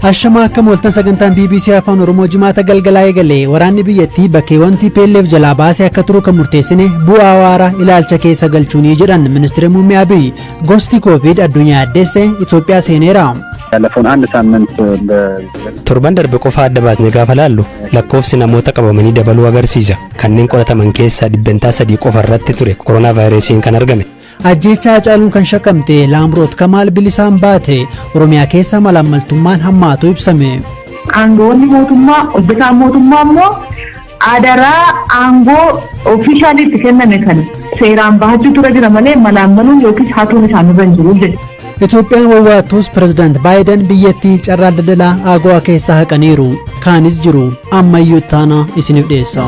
Ashamaa akkam ooltan sagantaan BBC Afaan Oromoo jimaata galgalaa eegale waraanni biyyattii bakkeewwan TPLF jalaa baasee akka turu kan murteessine bu'aa waaraa ilaalcha keessa galchuunii jedhan ministeera muummee Abiy gosti Koovid addunyaa addeesse Itoophiyaa seeneera. ያለፈውን አንድ ሳምንት Torban darbe qofa adda baasnee gaafa laallu lakkoofsi namoota qabamanii dabaluu agarsiisa. Kanneen qorataman keessaa 3% qofa irratti ture koronaa vaayirasiin kan argame. Ajjeechaa Hacaaluun kan shakkamte Laamroot Kamaal bilisaan baate Oromiyaa keessa malaammaltummaan hammaatu ibsame. Aangoonni mootummaa hojjetaan mootummaa immoo adaraa aangoo ofiishaaliitti itti kenname kana seeraan bahachuu tura jira malee malaammaluun yookiis hatuun isaanirra hin jiru jedhe. Itoophiyaan wawwaattus pirezidaant Baayiden biyyattii carraa daldalaa AGOA keessaa haqaniiru. Kaanis jiru ammayyuu taana isiniif dhiyeessa.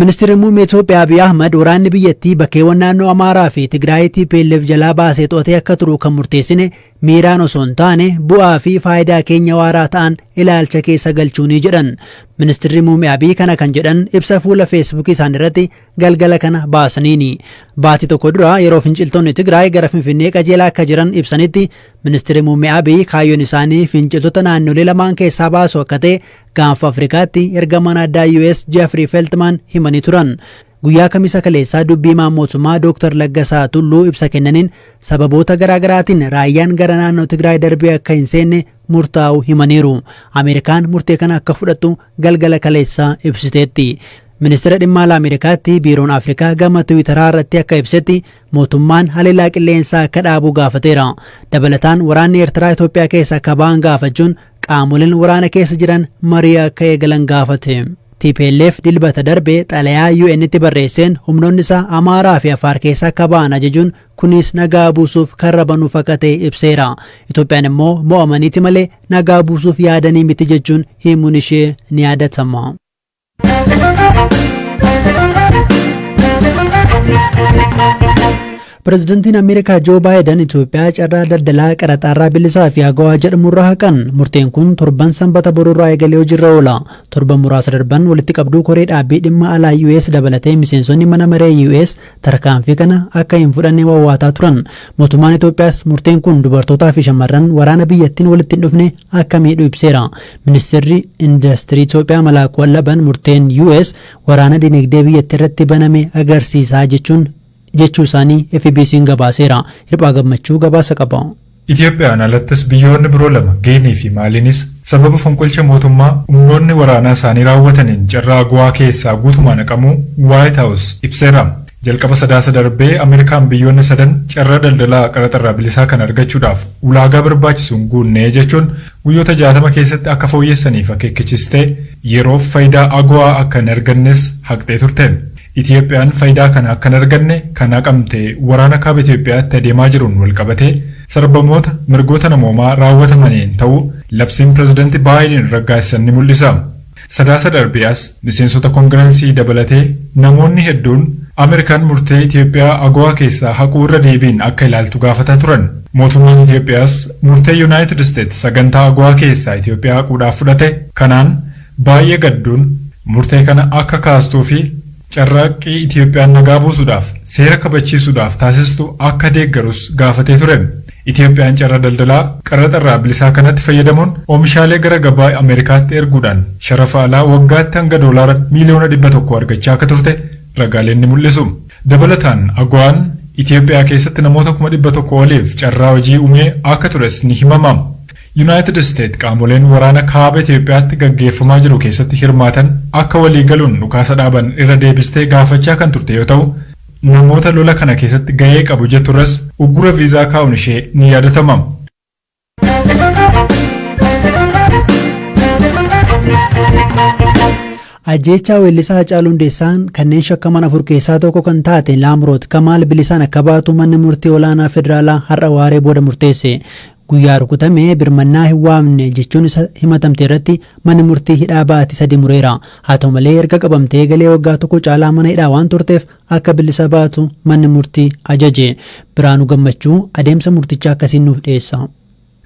Ministeerri muummee Itoophiyaa Abiy Ahmad waraanni biyyattii bakkeewwan naannoo Amaaraa fi Tigraay TPLF jalaa baasee to'atee akka turu kan murteessine miiraan osoo hin taane bu'aa fi faayidaa keenya waaraa ta'an ilaalcha keessa galchuunii jedhan. Ministeerri muummee Abiy kana kan jedhan ibsa fuula Feesbuukii isaanii irratti galgala kana baasaniini. Baatii tokko dura yeroo finciltoonni Tigraay gara Finfinnee qajeelaa akka jiran ibsanitti ministeerri muummee Abiy kaayyoon isaanii finciltoota naannolee lamaan keessaa baasu akka ta'e gaanfa Afrikaatti ergamaan addaa US Jeffrey Feltman himanii turan. Guyyaa kamisa kaleessaa dubbii himaan mootummaa Dr. Laggasaa Tulluu ibsa kennaniin sababoota garaagaraatiin raayyaan gara naannoo Tigraay darbee akka hin seenne murtaa'uu himaniiru. Ameerikaan murtee kana akka fudhattu galgala kaleessaa ibsiteetti. Ministeera dhimma alaa Ameerikaatti biiroon Afrikaa gama Tiwiitaraa irratti akka ibsetti mootummaan haleellaa qilleensaa akka dhaabu gaafateera. Dabalataan waraanni Eertiraa Itoophiyaa keessa akka ba'an gaafachuun qaamoleen waraana keessa jiran marii akka eegalan gaafate. TPLF dilbata darbe xalayaa UN'tti barreesseen humnoonni isaa Amaaraa fi Afaar keessa akka ba'an ajajuun kunis nagaa buusuuf karra banuuf akka ta'e ibseera. Itoophiyaan immoo mo'amaniiti malee nagaa buusuuf yaadanii miti jechuun himuun ishee ni yaadatama. Pirezidantiin Ameerikaa Joo Baayiden Itoophiyaa carraa daldalaa qaraxaarraa bilisaa fi AGOA jedhamurraa haqan. Murteen kun torban sanbata boruurraa eegalee hojiirra oola. Torban muraasa darban walitti qabduu koree dhaabbii dhimma alaa US dabalatee miseensonni mana maree US tarkaanfii kana akka hin fudhanne wawwaataa turan. Mootummaan Itoophiyaas murteen kun dubartootaa fi shamarran waraana biyyattiin walitti hin dhufne akka miidhu ibseera. Ministeerri Indastirii Itoophiyaa Malaakuu Allaban murteen US waraana dinagdee biyyattii irratti baname agarsiisaa jechuun jechuu isaanii FBC'n gabaaseera. Hirphaa Gammachuu gabaasa qaba. Itiyoophiyaan alattis biyyoonni biroo lama Giinii fi Maaliinis sababa fonqolcha mootummaa humnoonni waraanaa isaanii raawwataniin carraa AGOA keessaa guutumaan haqamuu Waayit Haawus ibseera. Jalqaba Sadaasa darbee Ameerikaan biyyoonni sadan carraa daldalaa qaraxarraa bilisaa kana argachuudhaaf ulaagaa barbaachisu hin guunne jechuun guyyoota 60 keessatti akka fooyyessaniif akeekkachistee yeroof fayidaa AGOA akka hin argannes haqxee turte. Itiyoophiyaan fayidaa kana akka hin arganne kan haqamte waraana kaaba Itiyoophiyaatti adeemaa jiruun walqabatee sarbamoota mirgoota namoomaa raawwatamaniin ta'uu labsiin pirezidanti Baayiden raggaasisan ni mul'isa. Sadaasa darbee as miseensota kongirensii dabalatee namoonni hedduun Ameerikaan murtee Itiyoophiyaa AGOA keessaa haquu irra deebiin akka ilaaltu gaafataa turan. Mootummaan Itiyoophiyaas murtee Yuunaayitid Isteets sagantaa AGOA keessaa Itiyoophiyaa haquudhaaf fudhate kanaan baay'ee gadduun murtee kana akka kaastuu fi carraaqqii Itiyoophiyaan nagaa buusuudhaaf seera kabachiisuudhaaf taasistu akka deeggarus gaafatee ture. Itiyoophiyaan carraa daldalaa qaraxa irraa bilisaa kanatti fayyadamuun oomishaalee gara gabaa Ameerikaatti erguudhaan sharafa alaa waggaatti hanga doolaara miiliyoona 100 argachaa akka turte ragaaleen ni mul'isu. Dabalataan AGOAn Itiyoophiyaa keessatti namoota 100,000 oliif carraa hojii uumee akka tures ni himama. Yuunaayitid Isteet qaamoleen waraana kaaba Itiyoophiyaatti gaggeeffamaa jiru keessatti hirmaatan akka walii galuun dhukaasa dhaaban irra deebistee gaafachaa kan turte yoo ta'u, namoota lola kana keessatti gahee qabu jetturras uggura viizaa kaa'uun ishee ni yaadatama. Ajjeechaa weellisaa Hacaaluu Hundeessaan kanneen shakkaman afur keessaa tokko kan taate Laamroot Kamaal bilisaan akka baatu manni murtii olaanaa federaalaa har'a waaree booda murteesse. Guyyaa rukutame birmannaa hin waamne jechuun isa himatamte irratti manni murtii hidhaa baatii sadi mureera. Haa ta'u malee erga qabamtee galee waggaa tokko caalaa mana hidhaa waan turteef akka bilisa baatu manni murtii ajaje. Biraanuu Gammachuu adeemsa murtichaa akkasiin nuuf dhiyeessa.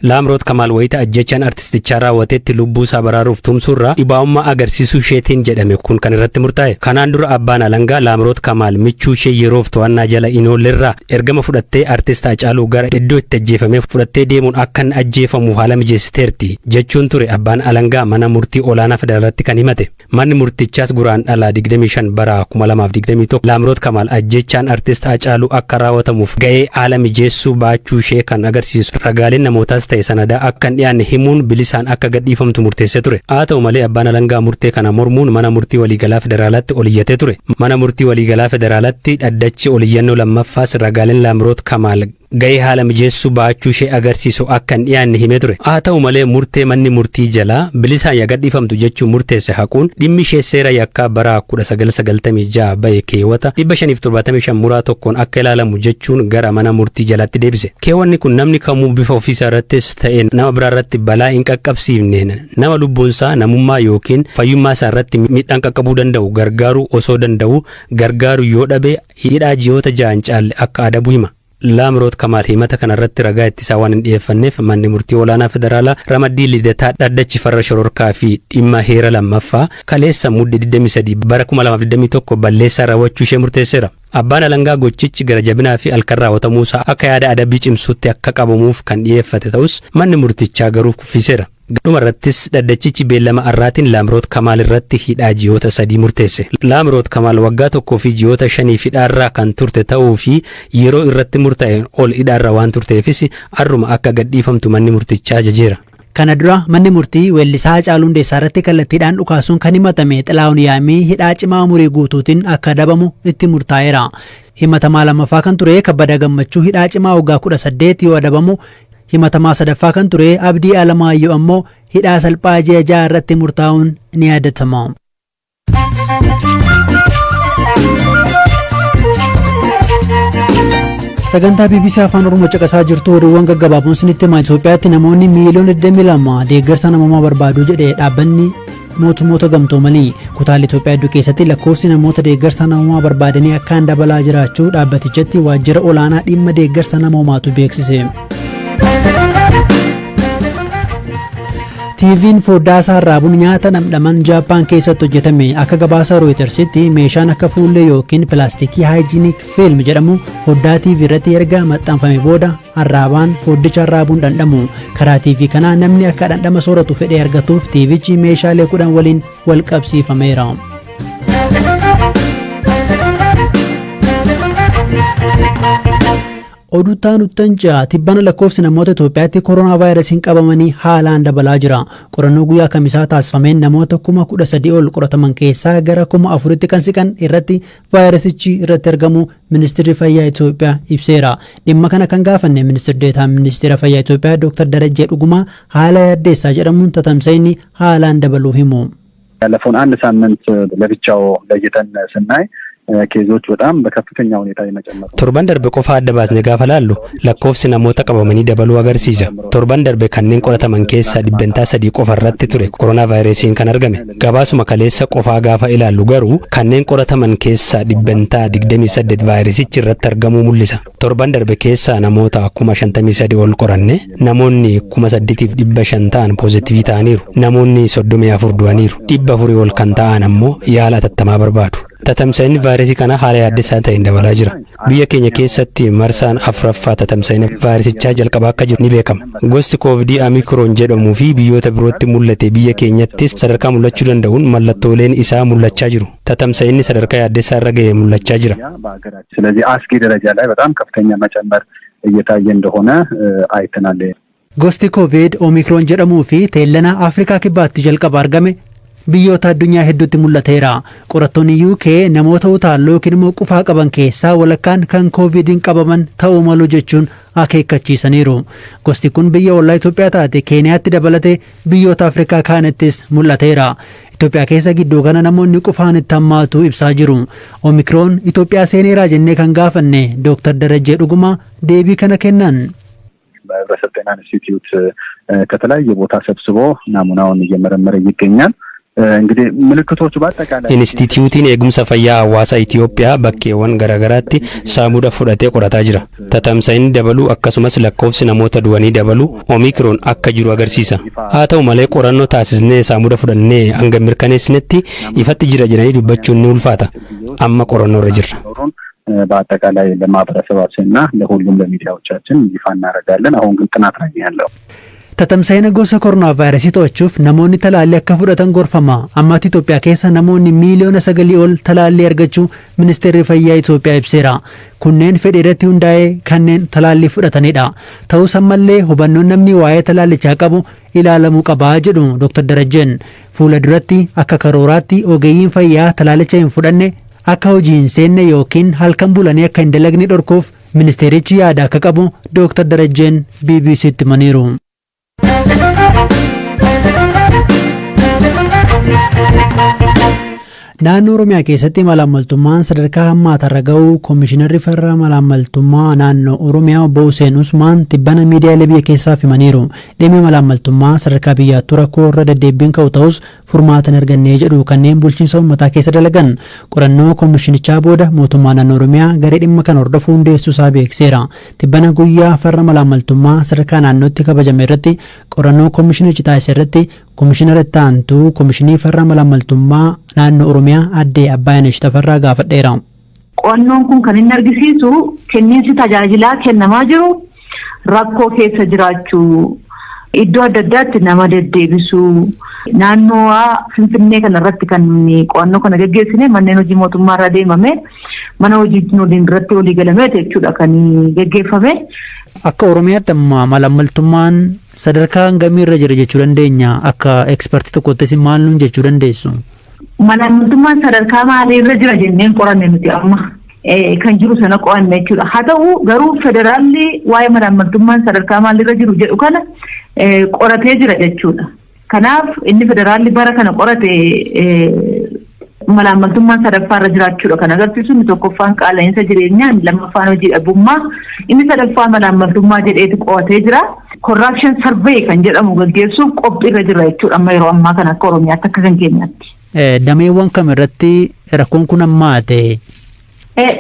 Laamroot Kamaal wayita ajjechaan artistichaa raawwatetti lubbuu isaa baraaruuf tumsuurraa dhibaa'ummaa agarsiisuu isheetiin jedhame kun kan irratti murtaa'e. Kanaan dura abbaan alangaa Laamroot Kamaal michuu ishee yeroof to'annaa jala hin oollerraa ergama fudhattee artist Hacaaluu gara iddoo itti ajjeefamee fudhattee deemuun akka inni ajjeefamu haala mijeessiteerti jechuun ture abbaan alangaa mana murtii olaanaa federaalatti kan himate. Manni murtichaas Guraandhala 25 bara 2021 Laamroot Kamaal ajjechaan artist Hacaaluu akka raawwatamuuf ga'ee haala mijeessuu baachuu ishee kan agarsiisu ragaaleen namootaas ta'e sanadaa akka hin dhiyaanne himuun bilisaan akka gadhiifamtu murteessee ture. Haa ta'u malee, abbaan alangaa murtee kana mormuun mana murtii waliigalaa federaalaatti ol iyyatee ture. Mana murtii waliigalaa federaalaatti dhaddachi oliyyannoo lammaffaas ragaaleen Laamroot Kamaal ga'ee haala mijeessuu baachuu ishee agarsiisu akka hin dhiyaanne himee ture. Haa ta'u malee, murtee manni murtii jalaa bilisaan yaa gadhiifamtu jechuun murteesse haquun dhimmi ishee seera yakkaa bara 1996 bahe keewwata 575 muraa 1n akka ilaalamu jechuun gara mana murtii jalaatti deebise. Keewwanni kun namni kamuu bifa ofiisaa irrattis ta'e nama biraa irratti balaa hin qaqqabsiifneen nama lubbuunsaa, namummaa yookiin fayyummaa isaa irratti miidhaan qaqqabuu danda'u gargaaruu osoo danda'u gargaaru yoo dhabe hidhaa ji'oota 6 hin caalle akka adabu hima. Laamroot Kamaal himata kana irratti ragaa ittisaa waan hin dhiyeeffanneef, manni murtii olaanaa federaalaa ramaddii Lidataa dhaddachi farra shororkaa fi dhimma heera lammaffaa kaleessa Mudde 23 bara 2021 balleessaa raawwachuu ishee murteesseera. Abbaan alangaa gochichi gara jabinaa fi halkan raawwatamuusaa akka yaada adabbii cimsuutti akka qabamuuf kan dhiyeeffate ta'us, manni murtichaa garuu kuffiseera. Dhuma irrattis dhaddachichi beellama har'aatiin Laamroot Kamaal irratti hidhaa ji'oota 3 murteesse. Laamroot Kamaal waggaa tokkoo fi ji'oota shaniif hidhaarraa kan turte ta'uu fi yeroo irratti murtaa'een ol hidhaarra waan turteefis har'uma akka gadhiifamtu manni murtichaa ajajeera. Kana dura manni murtii weellisaa Hacaaluu Hundeessaa irratti kallattiidhaan dhukaasuun kan himatame Xilaahun Yaamii hidhaa cimaa umurii guutuutiin akka adabamu itti murtaa'eera. Himatamaa lammaffaa kan ture Kabbadaa Gammachuu hidhaa cimaa waggaa 18 yoo adabamu, himatamaa sadaffaa kan ture Abdii Alamaayyoo ammoo hidhaa salphaa ji'a 6 irratti murtaa'uun ni yaadatama. Sagantaa BBC Afaan Oromoo caqasaa jirtu. Oduuwwan gaggabaaboon isinitti himaa. Itoophiyaatti namoonni miiliyoona 22 deeggarsa namoomaa barbaadu jedhe dhaabbanni mootummoota gamtoomanii. Kutaalee Itoophiyaa hedduu keessatti lakkoofsi namoota deeggarsa namoomaa barbaadanii akkaan dabalaa jiraachuu dhaabbatichatti waajjira olaanaa dhimma deeggarsa namoomaatu beeksise. TV'n foddaa isaa irraa buna nyaata dhamdhaman Jaappaan keessatti hojjetame. Akka gabaasa Rooyitersitti, meeshaan akka fuullee yookiin pilaastikii hygienic film jedhamu foddaa TV irratti erga maxxanfame booda arraabaan foddicha arraabuun dhandhamu. Karaa TV kanaa namni akka dhandhama sooratu fedhee argatuuf TVchi meeshaalee 10 waliin wal qabsiifameera. Oduu nuttan ja'a. Tibbana lakkoofsi namoota Itoophiyaatti koronaa vaayirasiin qabamanii haalaan dabalaa jira. Qorannoo guyyaa kamisaa taasifameen namoota 13,000 ol qorataman keessaa gara 4,000tti kan siqan irratti vaayirasichi irratti argamu Ministeerri Fayyaa Itoophiyaa ibseera. Dhimma kana kan gaafanne Ministeerri Deetaan Ministeera Fayyaa Itoophiyaa Dr. Darajjee Dhugumaa haala yaaddeessaa jedhamuun tatamsa'inni haalaan dabaluu himu. ያለፈውን አንድ ሳምንት ለብቻው ለይተን ስናይ case ኦች በጣም በከፍተኛ ሁኔታ የመጨመር Torban darbe qofa adda baasne gaafa laallu lakkoofsi namoota qabamanii dabaluu agarsiisa. Torban darbe kanneen qorataman keessaa 3% qofa irratti ture koronaa vaayirasiin kan argame. Gabaasuma kaleessa qofaa gaafa ilaallu garuu kanneen qorataman keessaa 28% vaayirasichi irratti argamuu mul'isa. Torban darbe keessaa namoota 53,000 ol qoranne, namoonni 8,500 ta'an poozitivii ta'aniiru. Namoonni 34 du'aniiru. 400 ol kan ta'an ammoo yaala atattamaa barbaadu. Tatamsa'inni vaayirasii kanaa haala yaaddessaa ta'een dabalaa jira. Biyya keenya keessatti marsaan afuraffaa tatamsa'ina vaayirasichaa jalqabaa akka jiru ni beekama. Gosti koovidii Omikroon jedhamuu fi biyyoota birootti mul'ate biyya keenyattis sadarkaa mul'achuu danda'uun mallattooleen isaa mul'achaa jiru. Tatamsa'inni sadarkaa yaaddessaa irra ga'e mul'achaa jira. ስለዚህ አስጊ ደረጃ ላይ በጣም ከፍተኛ መጨመር እየታየ እንደሆነ አይተናል። Gosti Koovid Omikroon jedhamuu fi teellana Afrikaa Kibbaatti jalqaba argame biyyoota addunyaa hedduutti mul'ateera. Qorattoonni UK namoota utaalloo yookiin immoo qufaa qaban keessaa walakkaan kan koovidiin qabaman ta'uu malu jechuun akeekkachiisaniiru. Gosti kun biyya ollaa Itoophiyaa taate Keeniyaatti dabalatee biyyoota Afrikaa kaanittis mul'ateera. Itoophiyaa keessa gidduu kana namoonni qufaan itti hammaatu ibsaa jiru. Omikroon Itoophiyaa seeneeraa jennee kan gaafanne Dooktar Darajjee Dhugumaa deebii kana kennan. በህብረተሰብ ጤና ኢንስቲትዩት ከተለያየ ቦታ ሰብስቦ ናሙናውን እየመረመረ ይገኛል። እንግዲህ ምልክቶቹ በአጠቃላይ Inistituutiin eegumsa fayyaa hawaasaa Itiyoophiyaa bakkeewwan garaagaraatti saamuda fudhatee qorataa jira. Tatamsa'inni dabaluu akkasumas lakkoofsi namoota du'anii dabaluu Omiikroon akka jiru agarsiisa. Haa ta'u malee, qorannoo taasisnee saamuda fudhannee hanga mirkaneessinetti ifatti jira jedhanii dubbachuun ni ulfaata. Amma qorannoo irra jirra. በአጠቃላይ ለማህበረሰባችን እና ለሁሉም ለሚዲያዎቻችን ይፋ እናደርጋለን። አሁን ግን ጥናት ላይ ነው ያለው። Tatamsa'ina gosa koronaa vaayirasii to'achuuf namoonni talaallii akka fudhatan gorfama. Ammaatti Itoophiyaa keessa namoonni miiliyoona 9 ol talaallii argachuu Ministeerri Fayyaa Itoophiyaa ibseera. Kunneen fedhii irratti hundaa'ee kanneen talaallii fudhatanidha. Ta'us ammallee hubannoon namni waa'ee talaallichaa qabu ilaalamuu qabaa jedhu Dr. Darajjeen. Fuula duratti akka karooraatti ogeeyyiin fayyaa talaallicha hin fudhanne akka hojii hin seenne yookiin halkan bulanii akka hin dalagne dhorkuuf ministeerichi yaada akka qabu Dr. Darajjeen BBCtti himaniiru. Naannoo Oromiyaa keessatti malaammaltummaan sadarkaa hammaatarra ga'uu Koomishinarri farra malaammaltummaa naannoo Oromiyaa Obbo Hussein Usmaan tibbana miidiyaalee biyya keessaaf himaniiru. Dhimmi malaammaltummaa sadarkaa biyyaattuu rakkoo irra deddeebiin ka'u ta'us, furmaata hin arganne jedhu kanneen bulchiinsa uummataa keessa dalagan. Qorannoo koomishinichaa booda mootummaa naannoo Oromiyaa garee dhimma kana hordofuu hundeessuu isaa beeksiseera. Tibbana guyyaa farra malaammaltummaa sadarkaa naannootti kabajame irratti qorannoo koomishinichi taasise irratti Koomishinara itti aantuu Koomishinii farra malaammaltummaa naannoo Oromiyaa Addee Abbaayinash Tafarraa gaafadheera. Qo'annoon kun kan inni argisiisu kenniinsi tajaajilaa kennamaa jiru rakkoo keessa jiraachuu, iddoo adda addaatti nama deddeebisuu, naannoo Finfinnee kana irratti kan qo'annoo kana geggeessine manneen hojii mootummaa irra deemame, mana hojii waliin irratti walii galame jechuudha kan geggeeffame. Akka Oromiyaatti amma malaammaltummaan sadarkaa hangamii irra jira jechuu dandeenya? Akka ekspertii tokkottis maal nuun jechuu dandeessu? Malaammaltummaan sadarkaa maalii irra jira jenneen qoranne nuti amma kan jiru sana qo'anne jechuudha. Haa ta'u garuu federaalli waa'ee malaammaltummaan sadarkaa maalii irra jiru jedhu kana qoratee jira jechuudha. Kanaaf inni federaalli bara kana qorate malaammaltummaan sadaffaa irra jiraachuudha kan agarsiisu. Inni tokkoffaan qaala'insa jireenyaa, inni lammaffaan hojii dhabummaa, inni sadaffaa malaammaltummaa jedheeti qo'atee jira. Corruption survey kan jedhamu gaggeessuuf qophiirra jira jechuudha amma yeroo ammaa kana akka Oromiyaatti, akka kan keenyaatti. Dameewwan kam irratti rakkoon kun hammaate?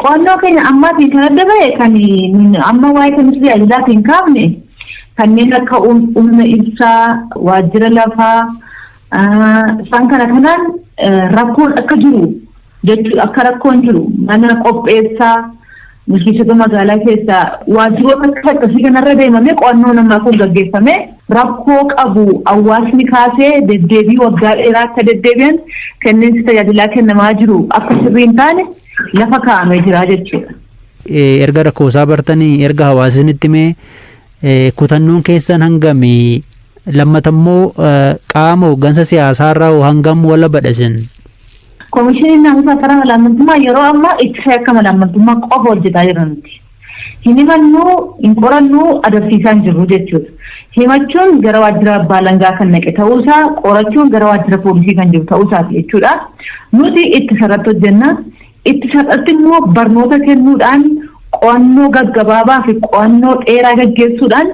Qo'annoo keenya ammaatiin kan adda ba'e, kan amma waa'ee kenniinsa tajaajilaatiin kaafne, kanneen akka humna ibsaa, waajjira lafaa, isaan kana kanaan rakkoon akka jiru jechuudha. Akka rakkoon jiru mana qopheessaa bulchiinsota magaalaa keessaa waajjiroota akka akkasii kanarra deemamee qo'annoo namaa kun gaggeeffame rakkoo qabu hawaasni kaasee deddeebii waggaa dheeraa akka deddeebi'an, kenniinsi tajaajilaa kennamaa jiru akka sirrii hin taane lafa kaa'amee jira jechuudha. Erga rakkoosaa bartanii, erga hawaasni itti himee, kutannoon keessan hangamii? Lammatammoo qaama hooggansa siyaasaarraa hangam wala badhasin? Koomishiniin naamusaa farra malaammaltummaa yeroo ammaa ittisa akka malaammaltummaa qofa hojjetaa jira nuti. Hin himannuu, hin qorannuu, adabsiisaa hin jirru jechuudha. Himachuun gara waajjira abbaa alangaa kan naqe ta'uusaa, qorachuun gara waajjira poolisii kan jiru ta'uusaati jechuudha. Nuti ittisa irratti hojjenna. Ittisa irratti immoo barnoota kennuudhaan, qo'annoo gaggabaabaa fi qo'annoo dheeraa gaggeessuudhaan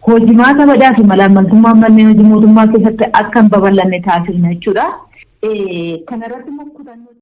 hojimaata badaa fi malaammaltummaa manneen hojii mootummaa keessatti akka hin babal'anne taasifna jechuudha. Kanarratti immoo kutannoo.